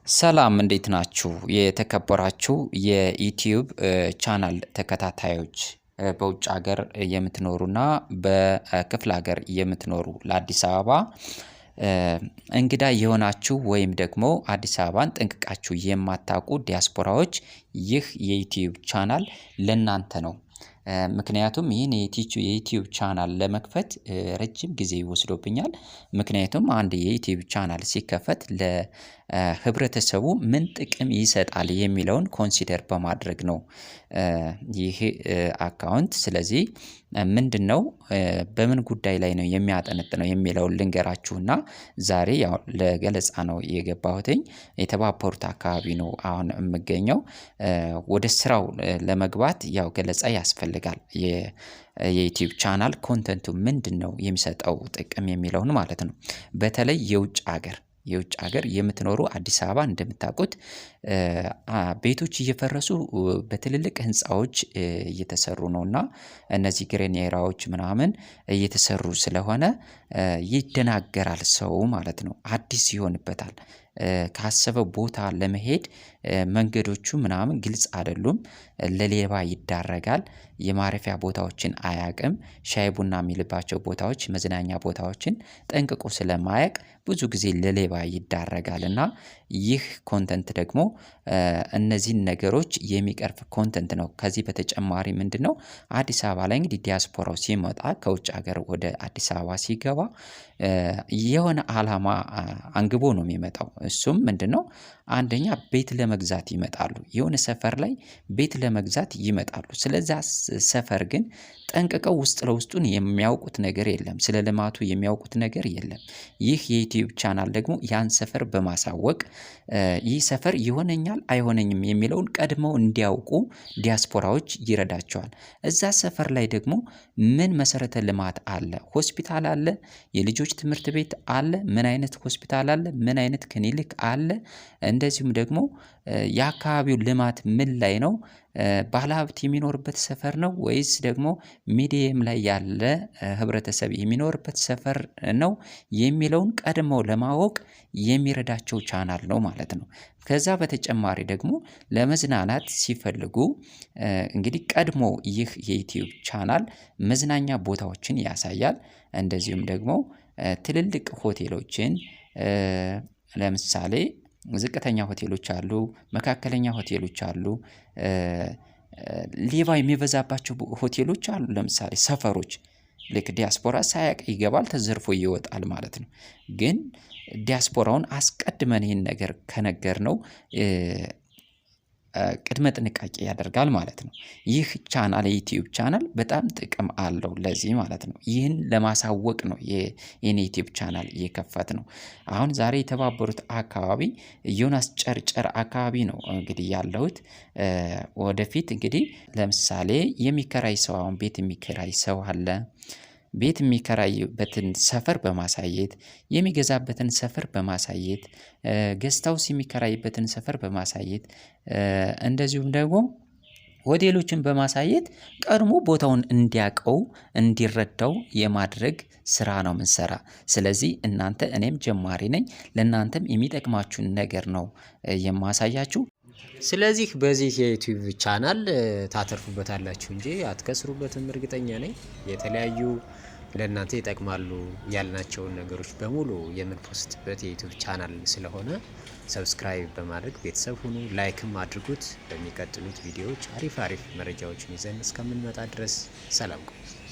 ሰላም እንዴት ናችሁ? የተከበራችሁ የ YouTube channel ተከታታዮች፣ በውጭ ሀገር የምትኖሩና በክፍለ ሀገር የምትኖሩ፣ ለአዲስ አበባ እንግዳ የሆናችሁ ወይም ደግሞ አዲስ አበባን ጠንቅቃችሁ የማታውቁ ዲያስፖራዎች፣ ይህ የ YouTube channel ለእናንተ ነው። ምክንያቱም ይህን የ YouTube channel ለመክፈት ረጅም ጊዜ ወስዶብኛል። ምክንያቱም አንድ የ YouTube channel ሲከፈት ለህብረተሰቡ ምን ጥቅም ይሰጣል የሚለውን consider በማድረግ ነው ይህ account። ስለዚህ ምንድነው፣ በምን ጉዳይ ላይ ነው የሚያጠነጥነው የሚለውን ልንገራችሁና ዛሬ ያው ለገለጻ ነው የገባሁትኝ። የተባበሩት አካባቢ ነው አሁን የምገኘው። ወደ ስራው ለመግባት ያው ገለጻ ያስፈልጋል። የ YouTube channel content ኡ ምንድነው፣ የሚሰጠው ጥቅም የሚለውን ማለት ነው። በተለይ የውጭ ሀገር የምትኖሩ፣ አዲስ አበባ እንደምታውቁት ቤቶች እየፈረሱ በትልልቅ ህንፃዎች እየተሰሩ ነው እና እነዚህ ግሬኔራዎች ምናምን እየተሰሩ ስለሆነ ይደናገራል ሰው ማለት ነው። አዲስ ይሆንበታል። ካሰበው ቦታ ለመሄድ መንገዶቹ ምናምን ግልጽ አይደሉም። ለሌባ ይዳረጋል። የማረፊያ ቦታዎችን አያውቅም። ሻይ ቡና የሚልባቸው ቦታዎች፣ መዝናኛ ቦታዎችን ጠንቅቆ ስለማያውቅ ብዙ ጊዜ ለሌባ ይዳረጋል። እና ይህ content ደግሞ እነዚህን ነገሮች የሚቀርፍ content ነው። ከዚህ በተጨማሪ ምንድነው? አዲስ አበባ ላይ እንግዲህ ዲያስፖራው ሲመጣ፣ ከውጭ ሀገር ወደ አዲስ አበባ ሲገባ የሆነ አላማ አንግቦ ነው የሚመጣው። እሱም ምንድነው? አንደኛ ቤት ለመግዛት ይመጣሉ። የሆነ ሰፈር ላይ ቤት ለመግዛት ይመጣሉ። ስለዛ ሰፈር ግን ጠንቅቀው ውስጥ ለውስጡን የሚያውቁት ነገር የለም። ስለ ልማቱ የሚያውቁት ነገር የለም። ይህ የ YouTube channel ደግሞ ያን ሰፈር በማሳወቅ ይህ ሰፈር ይሆነኛል አይሆነኝም የሚለውን ቀድመው እንዲያውቁ ዲያስፖራዎች ይረዳቸዋል። እዛ ሰፈር ላይ ደግሞ ምን መሰረተ ልማት አለ? ሆስፒታል አለ፣ የልጆች ትምህርት ቤት አለ፣ ምን አይነት ሆስፒታል አለ፣ ምን አይነት ክሊኒክ አለ፣ እንደዚሁም ደግሞ የአካባቢው ልማት ምን ላይ ነው? ባለሀብት የሚኖርበት ሰፈር ነው ወይስ ደግሞ medium ላይ ያለ ህብረተሰብ የሚኖርበት ሰፈር ነው የሚለውን ቀድመው ለማወቅ የሚረዳቸው ቻናል ነው ማለት ነው። ከዛ በተጨማሪ ደግሞ ለመዝናናት ሲፈልጉ እንግዲህ ቀድሞ ይህ የ YouTube channel መዝናኛ ቦታዎችን ያሳያል። እንደዚሁም ደግሞ ትልልቅ ሆቴሎችን፣ ለምሳሌ ዝቅተኛ ሆቴሎች አሉ፣ መካከለኛ ሆቴሎች አሉ፣ ሌባ የሚበዛባቸው ሆቴሎች አሉ። ለምሳሌ ሰፈሮች ልክ ዲያስፖራ ሳያቅ ይገባል፣ ተዘርፎ ይወጣል ማለት ነው። ግን ዲያስፖራውን አስቀድመን ይህን ነገር ከነገርነው ቅድመ ጥንቃቄ ያደርጋል ማለት ነው። ይህ channel፣ የ YouTube channel በጣም ጥቅም አለው ለዚህ ማለት ነው። ይህን ለማሳወቅ ነው የኔ YouTube channel የከፈትነው። አሁን ዛሬ የተባበሩት አካባቢ፣ ዮናስ ጨርጨር አካባቢ ነው እንግዲህ ያለሁት። ወደፊት እንግዲህ ለምሳሌ የሚከራይ ሰው፣ አሁን ቤት የሚከራይ ሰው አለ። ቤት የሚከራይበትን ሰፈር በማሳየት፣ የሚገዛበትን ሰፈር በማሳየት፣ guest house የሚከራይበትን ሰፈር በማሳየት፣ እንደዚሁም ደግሞ ሆቴሎችን በማሳየት ቀድሞ ቦታውን እንዲያውቀው፣ እንዲረዳው የማድረግ ስራ ነው የምንሰራ። ስለዚህ እናንተ፣ እኔም ጀማሪ ነኝ፣ ለእናንተም የሚጠቅማችሁን ነገር ነው የማሳያችሁ። ስለዚህ በዚህ የ YouTube channel ታተርፉበታላችሁ እንጂ አትከስሩበትም፣ እርግጠኛ ነኝ። የተለያዩ ለእናንተ ይጠቅማሉ ያልናቸውን ነገሮች በሙሉ የምን post በት የ YouTube channel ስለሆነ subscribe በማድረግ ቤተሰብ ሁኑ፣ like ም አድርጉት። በሚቀጥሉት ቪዲዮዎች አሪፍ አሪፍ መረጃዎችን ይዘን እስከምንመጣ ድረስ ሰላም ቆዩ።